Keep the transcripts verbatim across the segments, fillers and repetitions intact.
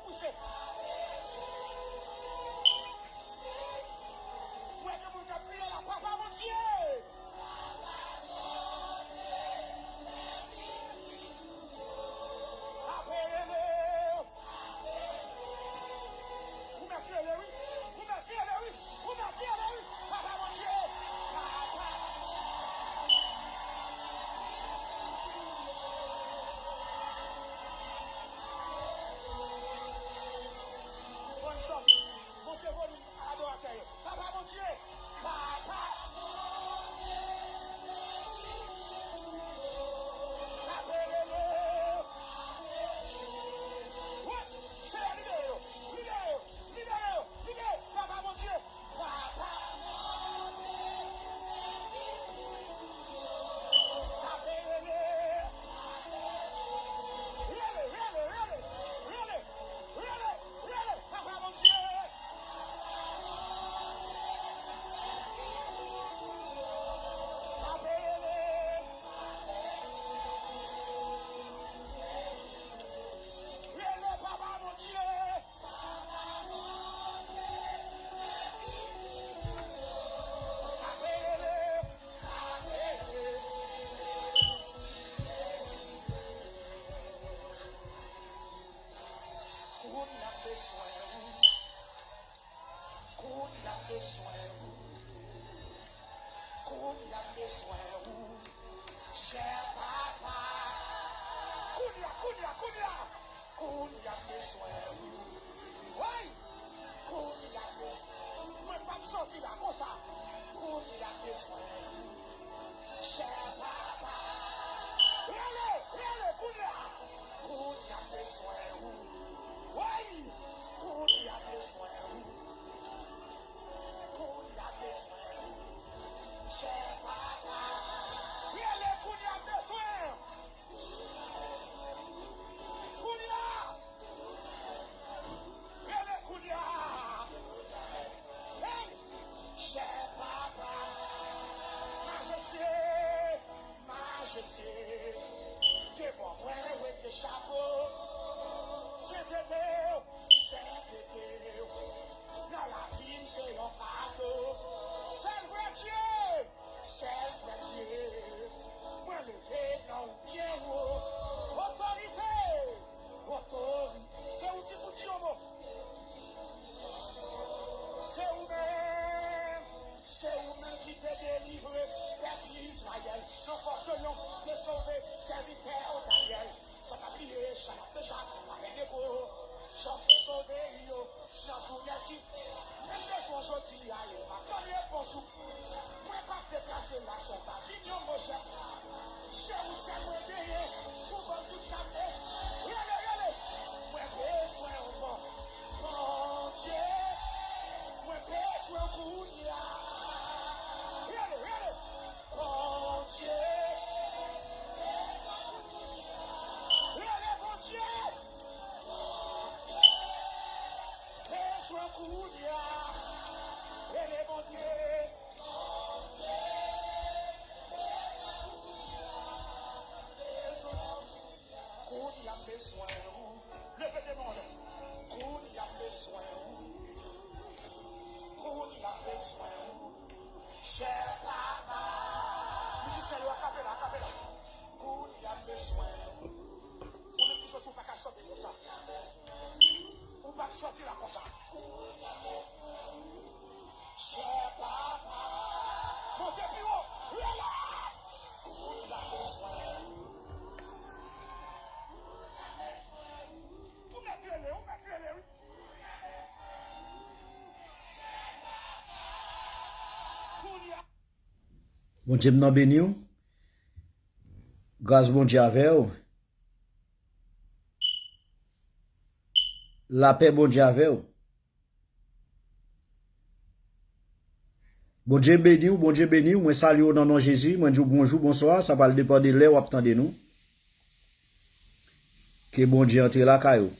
Pouse. Mwen gen moun k ap kriye la, Papa Bondye! Ape rele! Ou mèt rele wi! Ou mèt rele wi! Ou mèt rele wi! Papa Bondye! Papa! Bon, stop. Monte volim adoratè yo. Papa Bondye! Papa Bondye! Ape rele! Wi! Seyè, libere yo! Libere yo! Libere yo! Libere! Papa Bondye! Papa Bondye! Ape rele! Rele, rele, rele, rele, rele, rele, Papa Bondye! Ape rele! Rele, Papa Bondye! Kounye a m bezwen ou. Kounye a m bezwen ou. Kounye a m bezwen ou. Chè papa. Kounye a, kounye a, kounye a. Kounye a m bezwen ou. Woy! Kounye a m bezwen ou. Mwen p ap sòti la konsa. Kounye a m bezwen ou. Chè papa. Rele, rele, kounye a. Kounye a m bezwen ou. Woy! Kounye a m bezwen ou. Kounye a m bezwen ou. Chè papa. Rele, kounye a m bezwen ou. Kounye a! Rele kounye a! Hey! Chè papa! Majeste! Majeste! Devan mwen wete chapo! Sentete! Sentete! Nan lavi m se yon kado! Sèl vrè Dye! Sèl vrè Dye, mwen leve nan ou byen wo. Otorite, otorite, se ou ki pou di yon mo. Se ou menm, se ou menm ki te delivre pèp Izrayèl nan fòs lyon, te sove sèvitè w Danyèl. San pa bliye Chadrak, Mechak, Abèdnego, jan w te sove yo nan tounèl dife a. Menm bezwen w jodi a, yo p ap tann repons ou. Mwen p ap deplase la, sa w pa di m yon mo, chèf. Se ou sèl mwen genyen pou ban m tout sa m bezwen. Rele, rele! Mwen bezwen w, bon Bondye. Mwen bezwen w kounye a. Rele, rele! Bondye. Rele Bondye. Bezwen kounye a. Rele Bondye. Kounye a m bezwen ou. Leve de men w anlè. Kounye a m bezwen ou. Kounye a m bezwen ou. Chè papa. Mizisyen yo, akapela, akapela. Kounye a m bezwen ou. Ou menm ki soti, ou pa ka soti konsa. Ou p ap soti la konsa. Chè papa. Monte pi wo. Rele. Kounye a m bezwen ou. Ou mèt rele, ou mèt rele, wi. Kounye a. Bondye m nan beni w. Gras Bondye avè w. Lapè Bondye avè w. Bondye beni w, Bondye beni w. Mwen salye w nan non Jezi. Mwen di w bonjou, bonswa. Sa pral depann de lè w ap tande nou. Ke Bondye antre lakay ou.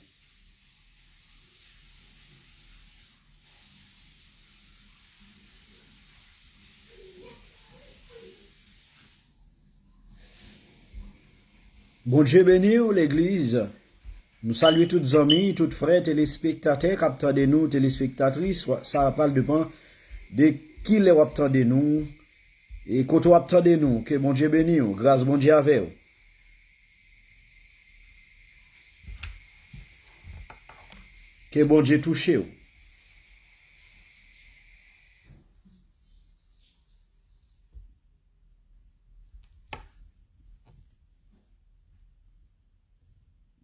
Bondye beni w, legliz. Nou salye tout zanmi, tout frè, telespektatè k ap tande nou, telespektatris. Sa pral depann de ki lè w ap tande nou e kote w ap tande nou. Ke Bondye beni w, gras Bondye avè w. Ke Bondye touche w.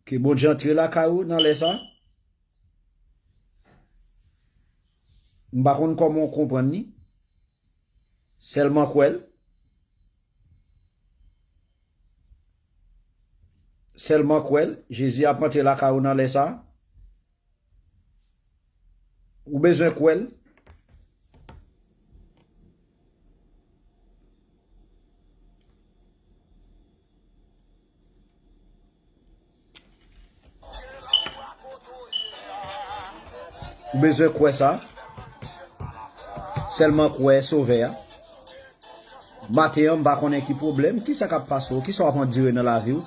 Ke Bondye antre lakay ou nan lè sa. M pa konn kòman w konprann li. Sèlman kwè l. Sèlman kwè l. Jezi ap antre lakay ou nan lè sa. Ou bezwen kwè l. Ou bezwen kwè sa. Sèlman kwè Sovè a. Maten an, m pa konnen ki pwoblèm, kisa k ap pase w, kisa w ap andire nan lavi w.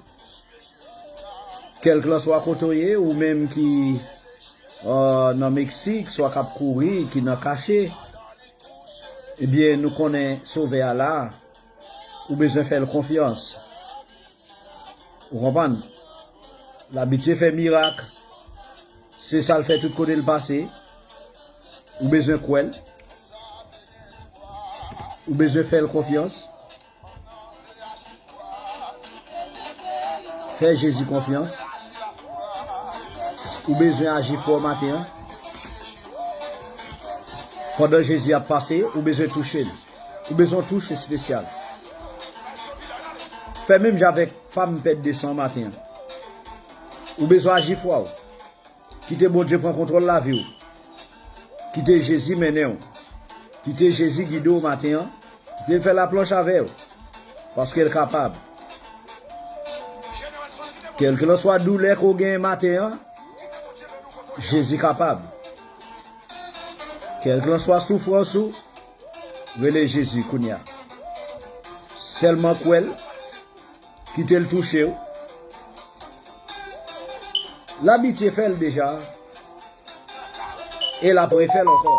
Kèlkanswa kote w ye, ou menm ki, euh, nan Meksik, swa k ap kouri, ki nan kache, ebyen, nou konnen Sovè a la, ou bezwen fè l konfyans. Ou konprann? L abitye fè mirak. Se sa l fè tout kote l pase. Ou bezwen kwè l. Ou bezwen fè l konfyans. Fè Jezi konfyans. Ou bezwen aji fò maten an. Pandan Jezi ap pase, ou bezwen touche l. Ou bezwen yon touch espesyal. Fè menm jan avèk fanm pèt de san maten an. Ou bezwen aji fwa w. Kite Bondye pran kontwòl lavi w. Kite Jezi mennen w. Kite Jezi gide w maten an. Kite l fè laplanch avè w. Paske l kapab. Kèlkanswa doulè ke w genyen maten an, Jezi kapab. Kèlkanswa soufrans ou, rele Jezi kounye a. Sèlman kwè l, kite l touche w. L abitye fè l deja. E l ap refè l ankò.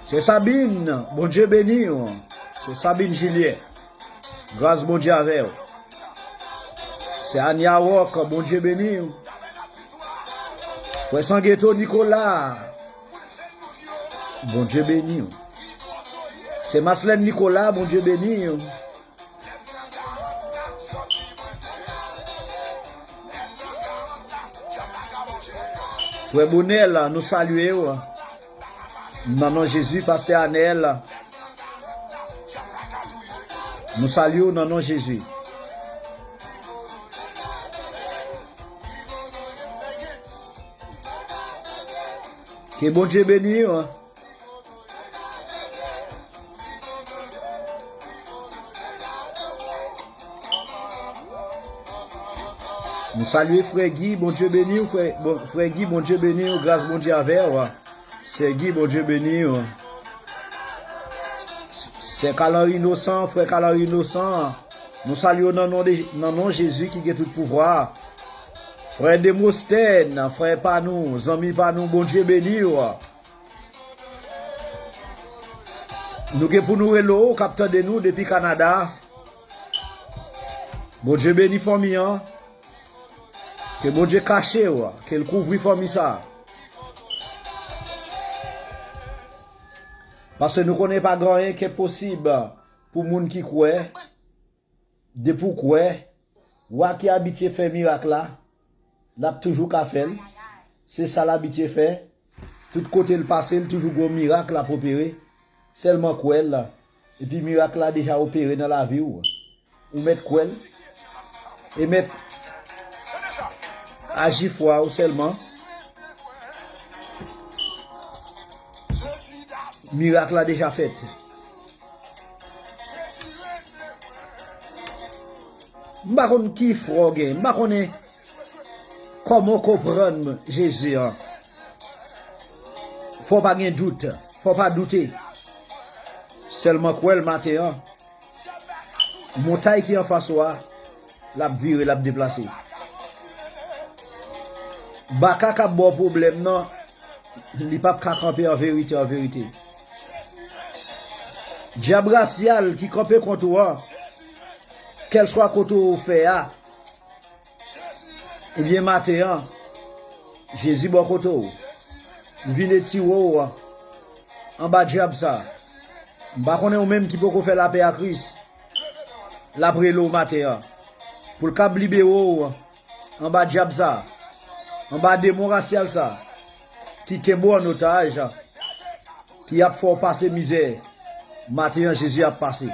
Sè Sabine, Bondye beni w. Sè Sabine Julien, gras Bondye avè w. Sè Ania Rock, Bondye beni w. Frè Sangeto Nicolas, Bondye beni w. Sè Maslèn Nicolas, Bondye beni w. Frè Bonèl, nou salye w. Nan non Jezi, pastè Anèl. Nou salye w nan non Jezi. Ke Bondye beni w. Nou salye frè Guy, Bondye beni w, frè, bon, frè Guy, Bondye beni w, gras Bondye avè w. Sè Guy, Bondye beni w. Sè Kalanri Inosan, frè Kalanri Inosan, nou salye w nan non de, nan non Jezi ki gen tout pouvwa. Frè Demostèn, frè pa nou, zanmi pa nou, Bondye beni w. Nou gen pou nou rele w k ap tande nou depi Kanada. Bondye beni fanmi an. Ke Bondye kache w, ke l kouvri fanmi sa. Paske nou konnen pa gen anyen ki enposib pou moun ki kwè. Depi w kwè, wa ki abitye fè mirak la, l ap toujou ka fè l. Se sa l abitye fè. Tout kote l pase, l toujou gon mirak l ap opere. Sèlman kwè l, epi mirak la deja opere nan lavi w. Ou mèt kwè l, e mèt aji fwa w sèlman. Mirak la deja fèt. M pa konn ki fwa w gen. M pa konnen kòman w konprann Jezi an. Fò w pa gen dout. Fò w pa doute. Sèlman kwè l maten an. Montay ki anfas ou a, l ap vire, l ap deplase. Baka k ap ba w pwoblèm nan, li p ap ka kanpe an verite, an verite. Dyab rasyal ki kanpe kont ou an, kèlswa kote w fè a, ebyen, maten an, Jezi bò kote w. Li vin etire w anba dyab sa. M pa konnen ou menm ki poko fè lapè a Kris. L ap rele w maten an pou l kab libere w anba dyab sa, anba demon rasyal sa ki kenbe w an otaj, ki ap fè w pase mizè. Maten an, Jezi ap pase.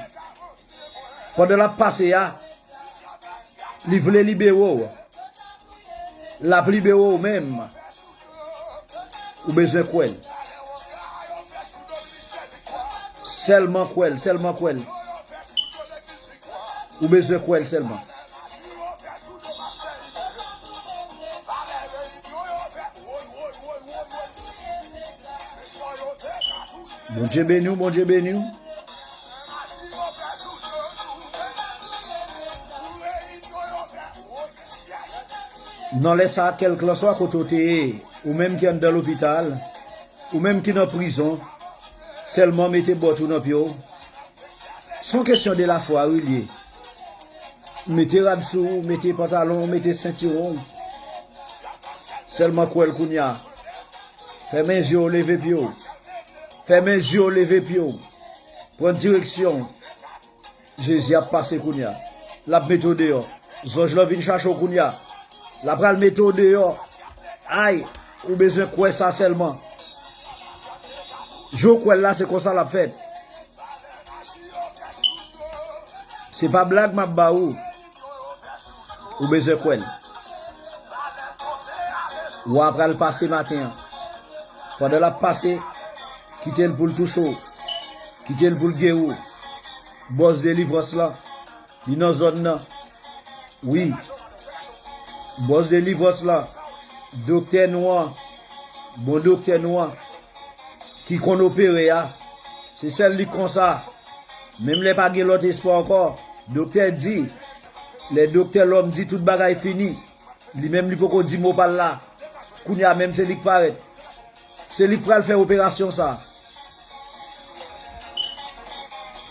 Pandan l ap pase a, li vle libere w. L ap libere w menm. Ou bezwen kwè l. Sèlman kwè l, sèlman kwè l. Ou bezwen kwè l sèlman. Bondye beni w, Bondye beni w. Nan lè sa a, kèlkelanswa kote w te ye, ou menm ki anndan lopital, ou menm ki nan prizon, sèlman mete bòt ou nan pye w. Se yon kesyon de lafwa, wi, l ye. Mete rad sou ou, mete pantalon w, mete sentiwon w. Sèlman kwè l kounye a. Fèmen zye w, leve pye w. Fèmen zye w, leve pye w. Pran direksyon. Jezi ap pase kounye a. L ap mete w deyò. Zanj lan vin chache w kounye a. L ap pral mete w deyò. Ay, ou bezwen kwè sa sèlman. Jan w kwè l la, se konsa l ap fèt. Se pa blag m ap ba ou. Ou bezwen kwè l. Wa pral pase maten an. Pandan l ap pase, kite l pou l touche w. Kite l pou l geri w. Bòs delivrans lan, li nan zòn nan. Wi. Bòs delivrans lan, doktè nou an, bon doktè nou an, ki konn opere a, se sèl li k konsa. Menm lè pa gen lòt espwa ankò, doktè di, lè doktè lòm di tout bagay fini, li menm li poko di mo pa l la. Kounye a menm se li k parèt. Se li k pral fè operasyon sa.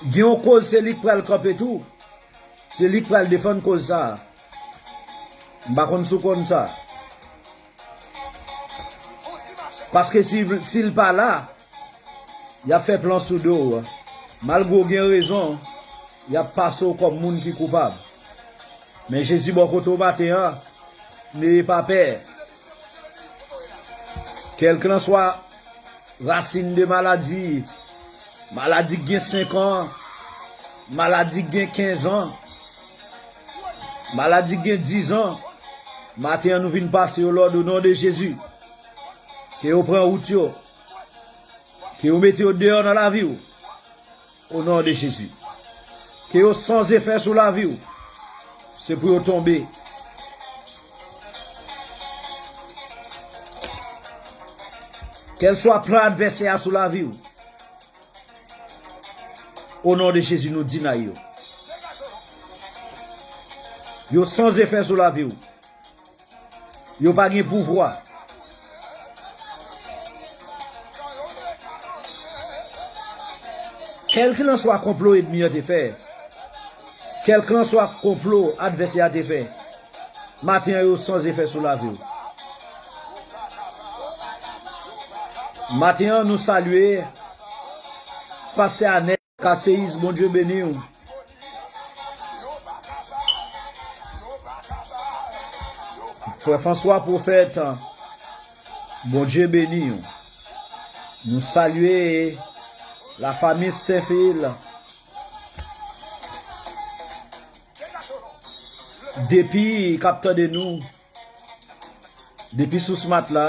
Gen yon koz se li k pral kanpe tou. Se li k pral defann koz sa. M pa konn si w konn sa. Paske si, si l pa la, y ap fè plan sou do w. Malgre w gen rezon, y ap pase w kòm moun ki koupab. Men Jezi bò kote w maten an, n'ayez pas peur. Kèlkelanswa rasin de maladi, maladi k gen senk an, maladi k gen kenz an, maladi k gen diz an, maten an nou vin pase yo lòd o non de Jezi. Ke yo pran wout yo. Ke yo mete yo deyò nan lavi w. O non de Jezi. Ke yo san zefè sou lavi w. Se pou yo tonbe. Kèlswa plan advèsè a sou lavi w. O non de Jezi, nou dinay yo. Yo san zefè sou lavi w. Yo pa gen pouvwa. Kèlkelanswa konplo ènmi an te fè, kèlkelanswa konplo advèsè a te fè, maten an yo san zefè sou lavi w. Maten an nou salye pastè Anèl Kaseyis, Bondye beni w. Frè Franswa Pwofèt, Bondye beni w. Nou salye la fami Stenfil. Depi k ap tande nou, depi sou smat la.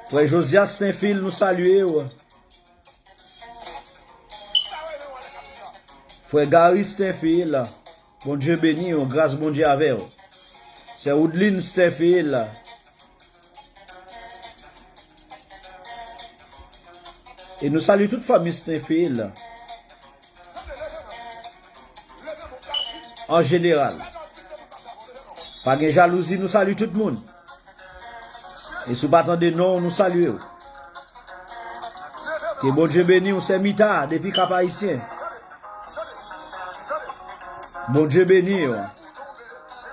Frè Josias Stenfil, nou salye w. Frè Gary Stenfil, Bondye beni w, gras Bondye avè w. Sè Woodline Stenfil. E nou salye tout fanmi Stenfil. an jeneral. Pa gen jalouzi, nou salye tout moun. E si w pa tande non, nou salye w. Ke Bondye beni w, Sè Mita, depi Kap Ayisyen. Bondye beni w.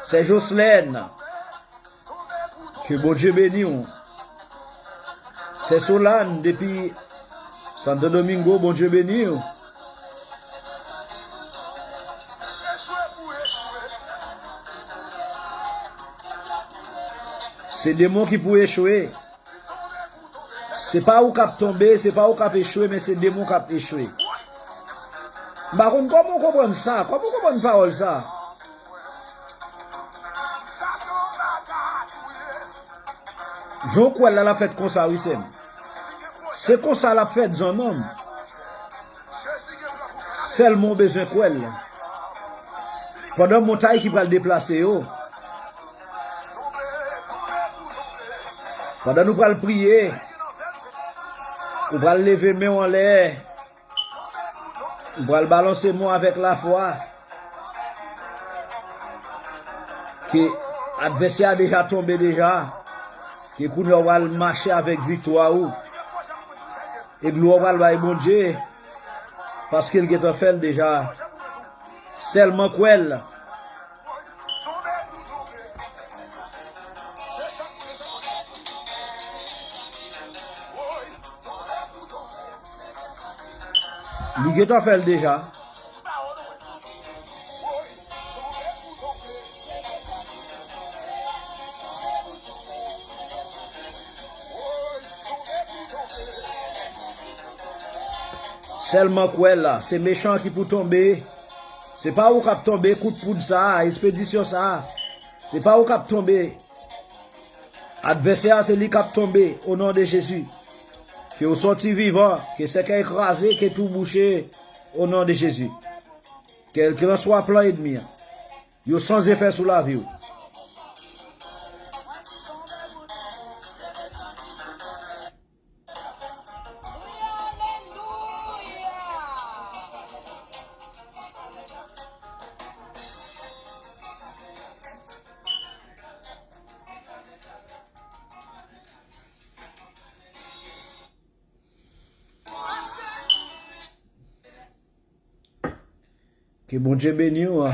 Sè Joslèn, ke Bondye beni w. Sè Solàn, depi Santo Domingo, Bondye beni w. Se demon ki pou echwe. Se pa ou k ap tonbe, se pa ou k ap echwe, men se demon k ap echwe. M pa konn kòman w konprann sa, kòman w konprann pawòl sa. Jan w kwè l la, l ap fèt konsa, wi, sè m. Se konsa l ap fèt, zanmi m. Sèlman w bezwen kwè l. Pandan montay ki pral deplase yo, pandan nou pral priye, ou pral leve men w anlè, ou pral balanse men w avèk lafwa. Ke advèsè a deja tonbe deja. Ke kounye a w pral mache avèk viktwa ou. E glwa w pral bay Bondye. Paske l gentan fè l deja. Sèlman kwè l. Li gentan fè l deja. Sèlman kwè l la, se mechan ki pou tonbe. Se pa ou k ap tonbe, kout poud sa a, espedisyon sa a. Se pa ou k ap tonbe. Advèsè a, se li k ap tonbe, o non de Jezi. Ke w sòti vivan, ke sèkèy kraze, ke twou bouche, o non de Jezi. Kèlkelanswa plan ènmi an, yo san efè sou lavi w. Ke Bondye beni w.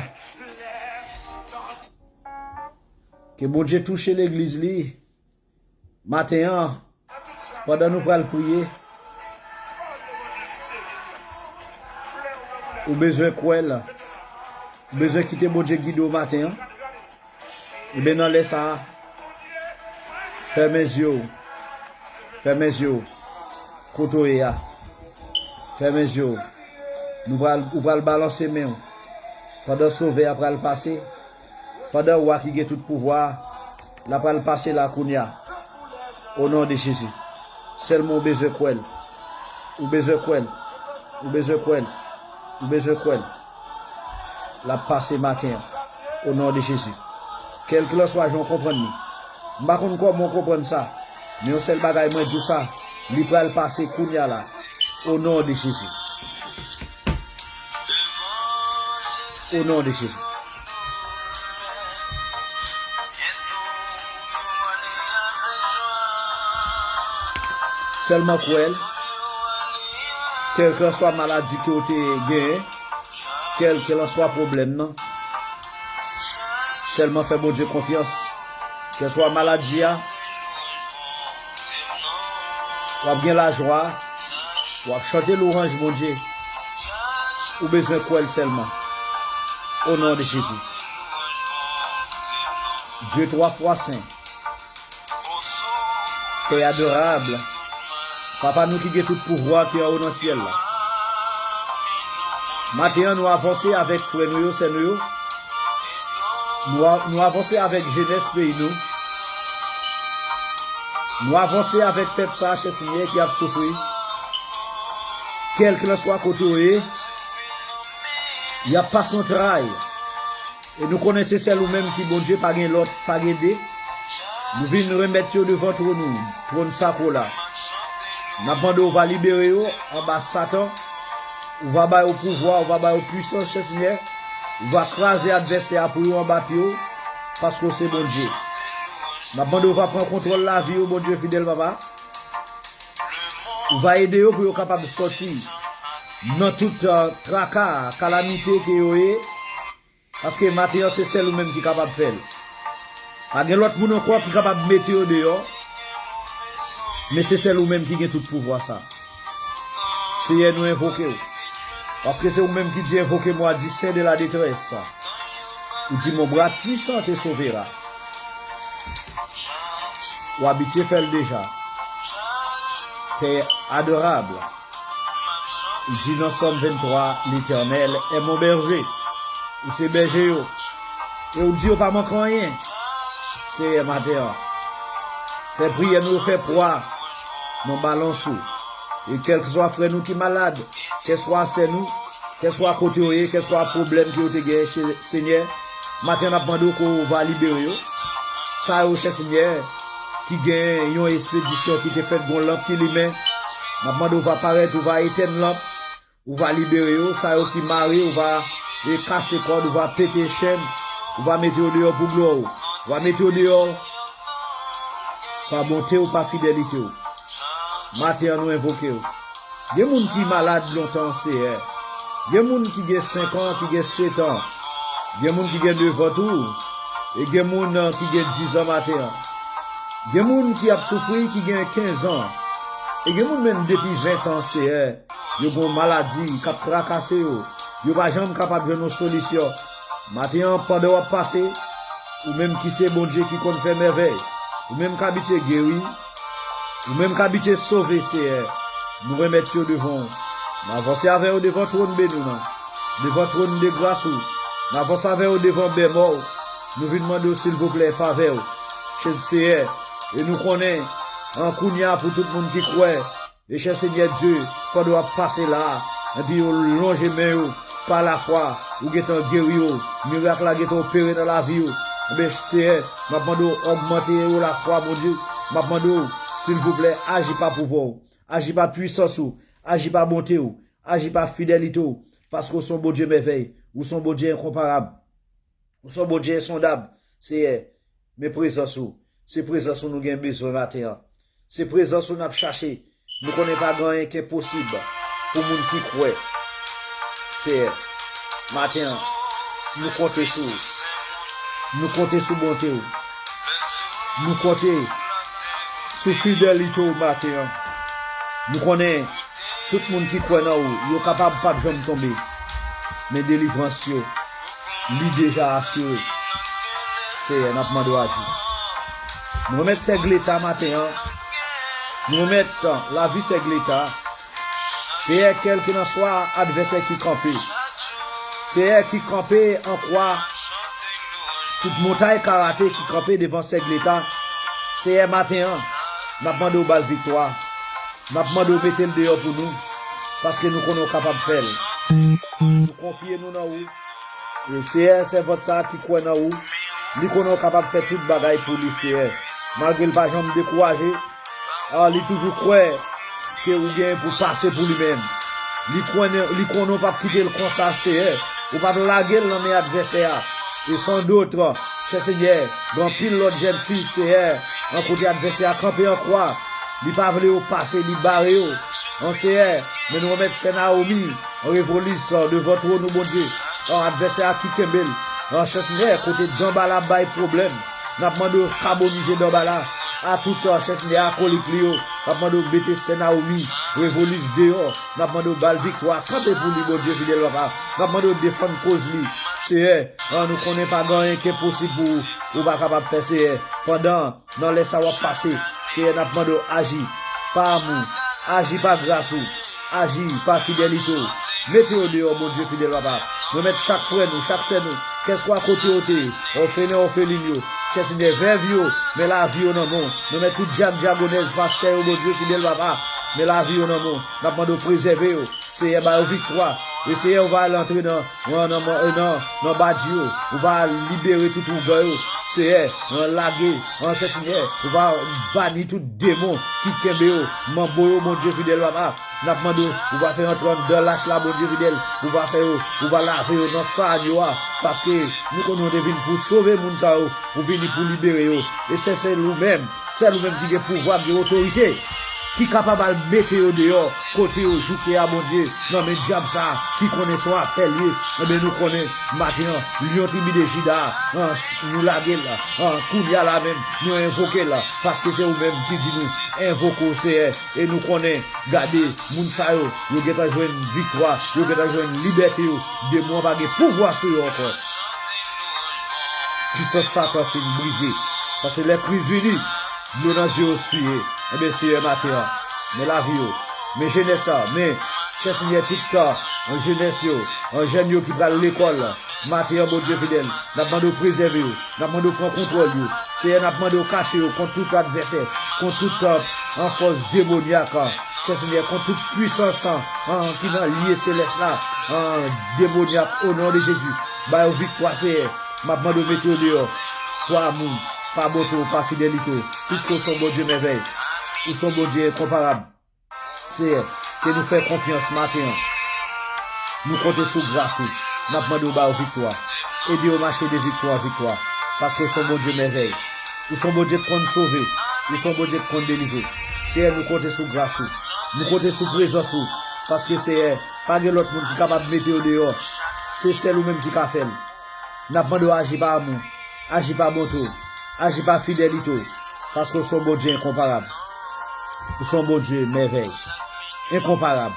Ke Bondye touche legliz li maten an, pandan nou pral priye. Ou bezwen kwè l. Ou bezwen kite Bondye gide w maten an. Ebyen, nan lè sa a, fèmen zye w. Fèmen zye w. Kote w ye a. Fèmen zye w. Nou pral, ou pral balanse men w. Pandan Sovè a pral pase, pandan Wa ki gen tout pouvwa a, l ap pral pase la kounye a. O non de Jezi. Sèlman w bezwen kwè l. Ou bezwen kwè l. Ou bezwen kwè l. Ou bezwen kwè l. L ap pase maten an. O non de Jezi. Kèlkelanswa jan w konprann li. M pa konn kòman w konprann sa. Men yon sèl bagay mwen di w sa. Li pral pase kounye a la. O non de Jezi. O non de Jezi. Sèlman kwè l. Kèlkelanswa maladi ke w te genyen, kèlkelanswa pwoblèm nan, sèlman fè Bondye konfyans. Kèlkeswa maladi a, w ap gen lajwa, w ap chante lwanj Bondye. Ou bezwen kwè l sèlman. O non de Jezi. Dye twa fwa sen. Pè adorab, Papa nou ki gen tout pouvwa ki anwo nan syèl la. Maten an, nou avanse avèk frè nou yo, sè nou yo. Nou a-, nou avanse avèk jenès peyi nou. Nou avanse avèk pèp sa a, chè Senyè, ki ap soufri. Kèlkelanswa kote yo ye, y ap pase yon tray. E nou konnen se sèl ou menm ki Bondye, pa gen lòt, pa gen de. Nou vin remèt yo devan twòn ou, twòn sakre w la. N ap mande w va libere yo anba Satan. Ou va ba yo pouvwa, ou va ba yo pwisans, chè Senyè. Ou va kraze advèsè a pou yo anba pye w, paske w se Bondye. N ap mande w va pran kontwòl lavi yo, Bondye fidèl, papa. Ou va ede yo pou yo kapab sòti nan tout, eh, traka, kalamite ke yo ye. Paske maten an, se sèl ou menm ki kapab fè l. Pa gen lòt moun ankò ki kapab mete yo deyò, men se sèl ou menm ki gen tout pouvwa sa. Seyè, nou envoke w. Paske se ou menm ki di, envoquez-moi du sein de la détresse. Ou di, mon bras puissant te sauvera. Ou abitye fè l deja. Père adorable. Ou di nan Sòm venntwa, Letènèl è mon bèje. Ou se bèje yo. E ou di yo pa manke anyen. Seyè, maten an, fè priyè nou yo fè pwa nan balans ou. E kèlkeswa frè nou ki malad, kèswa sè nou, kèswa kote yo ye, kèswa pwoblèm ke yo te gen, che-, Senyè, maten an n ap mande w ke w va libere yo. Sa yo, chè Senyè, ki gen yon espedisyon ki te fèt, gon lanp ki limen, n ap mande w va parèt, ou va etèn lanp, ou va libere yo. Sa yo ki mare, ou va, e, kase kòd, ou va pete chenn, ou va mete yo deyò pou glwa w. Ou va mete yo deyò pa bonte w, pa fidelite w. Maten an, nou envoke w. Gen moun ki malad lontan, Seyè. Gen moun ki gen senk an, ki gen sèt an. Gen moun ki gen devan tou. E gen moun, eh, ki gen diz an maten an. Gen moun ki ap soufri, ki gen kenz an. E gen moun menm depi ven an, Seyè. Yo gen yon maladi k ap trakase yo. Yo pa janm kapab jwenn yon solisyon. Maten an, pandan w ap pase, ou menm ki se Bondye ki konn fè mèvèy, ou menm k abitye geri, ou menm k abitye sove, Seyè, nou remèt yo devan w. N avanse avè yo devan twòn beni w nan, devan twòn de gras ou. N avanse avè yo devan bèmò w. Nou vin mande w, silvouplè, favè w, chè Seyè. E nou konnen, an kounye a, pou tout moun ki kwè, e chè Senyè Dye, pandan w ap pase la a, epi yo lonje men yo, pa lafwa, ou gentan geri yo, mirak la gentan opere nan lavi yo. Enben, Seyè, m ap mande w ogmante yo lafwa, Bondye. M ap mande w, silvouplè, aji pa pouvwa w, aji pa pwisans ou, aji pa bonte w, aji pa fidelite w, paske w se yon Bondye mèvèy, ou se yon Bondye enkonparab. Ou se yon Bondye ensondab, Seyè. Men prezans ou. Se prezans ou nou gen bezwen maten an. Se prezans ou n ap chache. Nou konnen pa gen anyen ki enposib pou moun ki kwè. Seyè, maten an, nou konte sou ou. Nou konte sou bonte w. Nou konte sou fidelite w maten an. Nou konnen tout moun ki kwè nan ou, yo kapab p ap janm tonbe. Men delivrans yo, li deja asire. Seyè, n ap mande w aji. Nou remèt sè Gleta maten an. Nou remèt lavi sè Gleta. Seyè, kèlkelanswa advèsè ki kanpe, Seyè, ki kanpe an kwa, tout montay karate ki kanpe devan sè Gleta, Seyè, maten an, n ap mande w ba l viktwa. N ap mande w mete l deyò pou nou, paske nou konnen w kapab fè l. Nou konfye nou nan ou. E Seyè, sèvant sa a ki kwè nan ou, li konnen w kapab fè tout bagay pou li, Seyè. Malgre l pa janm dekouraje, a, li toujou kwè ke ou gen pou pase pou li menm. Li konnen, li konnen w p ap kite l konsa, Seyè. Ou p ap lage l nan men advèsè a. E san dot, chè Senyè, gen anpil lòt jèn fi, Seyè, an kote advèsè a kanpe an kwa. Li pa vle yo pase, li bare yo. An Seyè, men nou remèt sè Naomi, an revolis, devan twòn ou, Bondye. An advèsè a ki kenbe l. An chè Senyè, kote Danbala bay pwoblèm. N ap mande w kabonize Danbala. A tout, chè Senyè, akolik li yo. N ap mande w mete sè Naomi, revolis deyò. N ap mande w ba l viktwa. Kanpe pou li, Bondye fidèl, papa. N ap mande w defann koz li. Seyè, an nou konnen pa gen anyen ki enposib pou ou, ou pa kapab fè, Seyè. Pandan, nan lè sa w ap pase, Seyè, n ap mande w aji pa amou, aji pa gras ou, aji pa fidelite w. Mete yo deyò, Bondye fidèl, papa. Nou remèt chak frè nou, chak sè nou, kèlkeswa kote yo te ye, òfelen, òfelin yo, chè Senyè, vèv yo, men lavi yo nan men w. Nou remèt tout dyak, dyagonèz, pastè yo, Bondye fidèl, papa, men lavi yo nan men w. N ap mande w prezève yo. Seyè, ba yo viktwa. E Seyè, ou va al antre nan, nan, nan, nan, nan badi yo. Ou va al libere tout ougan yo. Seyè, an lage, an Seyè, ou va bani tout demon ki kenbe yo, manbo yo, Bondye fidèl papa. N ap mande w, ou va fè yo antre anndan lach la, Bondye fidèl, ou va fè yo, ou va lave yo nan san agno a, paske nou konnen w te vin pou sove moun sa yo, ou vini pou libere yo. E se sèl ou menm, sèl ou menm ki gen pouvwa, ki gen otorite, ki kapab al mete yo deyò, kote yo jouke a, Bondye, nan men dyab sa a, ki konnen se yon apèl li ye. Enben, nou konnen, maten an, lyon tribi de Jida, an, nou lage l, an, kounye a la menm, nou envoke l, paske se ou menm ki di nou, envoke w, Seyè, e nou konnen, gade, moun sa yo, yo gentan jwenn viktwa, yo gentan jwenn libète yo, demon an pa gen pouvwa sou yo ankò. Pisans Satan fin brize. Paske lè Kris vini, dlo nan zye yo siye. Enben, Seyè, maten an, men lavi yo, men jenès la, men, chè Senyè, tout tan, an jenès yo, an jèn yo ki pral lekòl, maten an, Bondye fidèl, n ap mande w prezève yo, n ap mande w pran kontwòl yo. Seyè, n ap mande w kache yo kont tout advèsè, kont tout, an, fòs demonyak, an, chè Senyè, kont tout pwisans, an, ki nan lye selès la, an, demonyak, o non de Jezi. Ba yo viktwa, Seyè. M ap mande w mete yo deyò. Pa amou, pa bonte w, pa fidelite w. Piske w se yon Bondye mèvèy. Ou se yon Bondye enkonparab. Seyè, ke nou fè konfyans maten an. Nou konte sou gras ou. N ap mande w ba yo viktwa. Ede yo mache de viktwa an viktwa. Paske w se yon Bondye mèvèy. Ou se yon Bondye k konn sove. Ou se yon Bondye k konn delivre. Seyè, nou konte sou gras ou. Nou konte sou prezans ou. Paske, Seyè, pa gen lòt moun ki kapab mete yo deyò. Se sèl ou menm ki ka fè l. N ap mande w aji pa amou, aji pa bonte w, aji pa fidelite w, paske w se yon Bondye enkonparab. Ou se yon Bondye mèvèy, enkonparab.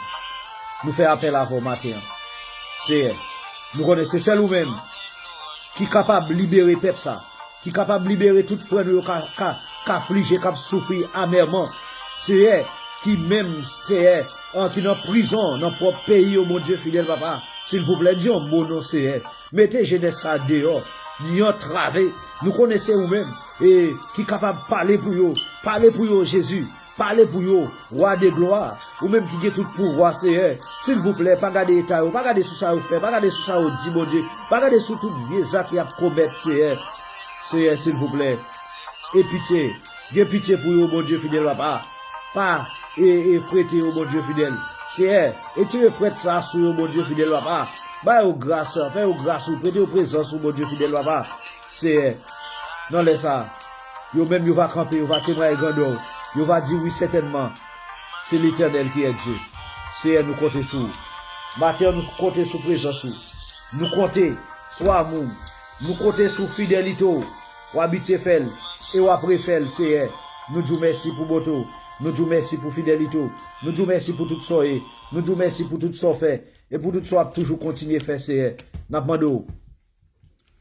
Nou fè apèl avè w maten an. Seyè, nou konnen se sèl ou menm ki kapab libere pèp sa, ki kapab libere tout frè nou yo ka, ka, ka aflije, k ap soufri amèman. Seyè, ki menm, Seyè, an, ki nan prizon, nan pwòp peyi yo, Bondye fidèl, papa. Silvouplè, di yon mo non, Seyè. Mete jenès sa deyò. Ni antrave. Nou konnen se ou menm, e, ki kapab pale pou yo. Pale pou yo, Jezi. Pale pou yo, Wa de glwa. Ou menm ki gen tout pouvwa, Seyè. Silvouplè, pa gade eta yo. Pa gade sou sa yo fè. Pa gade sou sa yo di, Bondye. Pa gade sou tout vye zak y ap komèt, Seyè. Seyè, silvouplè. E pitye. Gen pitye pou yo, Bondye fidèl, papa. Pa, e, e frete yo, Bondye fidèl. Seyè, etire frèt sa sou yo, Bondye fidèl, papa. Ba yo gras, fè yo gras ou, prete yo prezans ou, Bondye fidèl, papa. Seyè, nan lè sa, yo menm yo va kanpe, yo va temwaye grandè w, yo va di, wi, sètènman, se Letènèl ki è Dye. Seyè, nou konte sou ou. Maten an, nou konte sou prezans ou. Nou konte sou amou w. Nou konte sou fidelite w. W abitye fè l, e w ap refè l, Seyè. Nou di w mèsi pou bonte w. Nou di w mèsi pou fidelite w. Nou di w mèsi pou tout sa w ye. Nou di w mèsi pou tout sa w fè. E pou tout sa w ap toujou kontinye fè, Seyè. N ap mande w,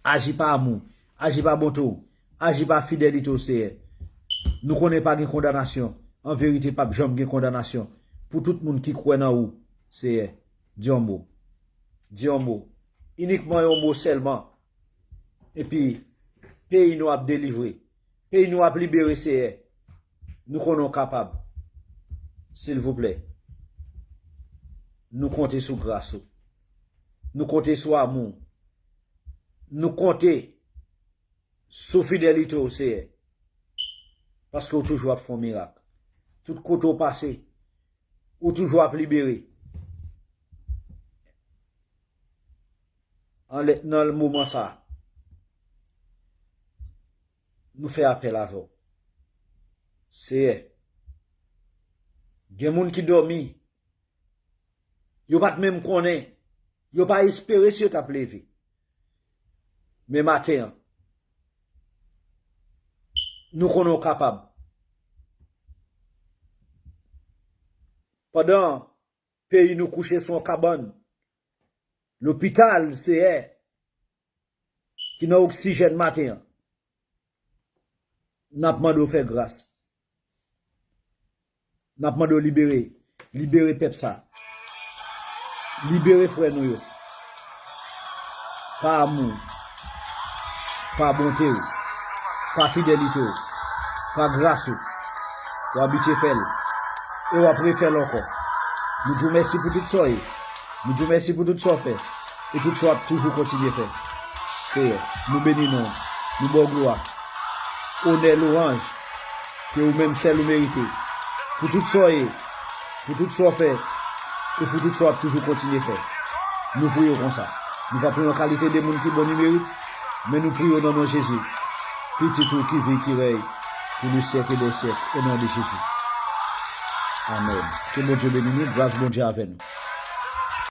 aji pa amou, aji pa bonte w, aji pa fidelite w, Seyè. Nou konnen pa gen kondanasyon. An verite, p ap janm gen kondanasyon pou tout moun ki kwè nan ou, Seyè. Di yon mo. Di yon mo. Inikman yon mo sèlman. Epi, peyi nou ap delivre. Peyi nou ap libere, Seyè. Nou konnen w kapab. Silvouplè. Nou konte sou gras ou. Nou konte sou amou w. Nou konte sou fidelite w, Seyè. Paske w toujou ap fè yon mirak. Tout kote w pase, ou toujou ap libere. Anlè, nan moman sa, nou fè apèl avè w. Seyè, gen moun ki dòmi, yo pa t menm konnen, yo pa espere si yo t ap leve. Men maten an, nou konnen w kapab. Pandan peyi nou kouche sou yon kabann, lopital, Seyè, ki nan oksijèn maten an, n ap mande w fè gras. N ap mande w libere, libere pèp sa. Libere frè nou yo. Pa amou w, pa bonte w, pa fidelite w, pa gras ou. W abitye fè l, e w ap refè l ankò. Nou di w mèsi pou tout sa w ye. Nou di w mèsi pou tout sa w fè, e tout sa w ap toujou kontinye fè. Seyè, nou beni non w. Nou ba w glwa, onè, lwanj, ke ou menm sèl ou merite. Pou tout sa w ye, pou tout sa w fè, e pou tout sa w ap toujou kontinye fè. Nou priye w konsa. Nou pa priye w an kalite de moun ki bon ni merit, men nou priye w nan non Jezi, Pitit ou ki viv, ki rèy pou le syèk de syèk, o non de Jezi. Amèn. Ke Bondye beni nou, gras Bondye avè nou.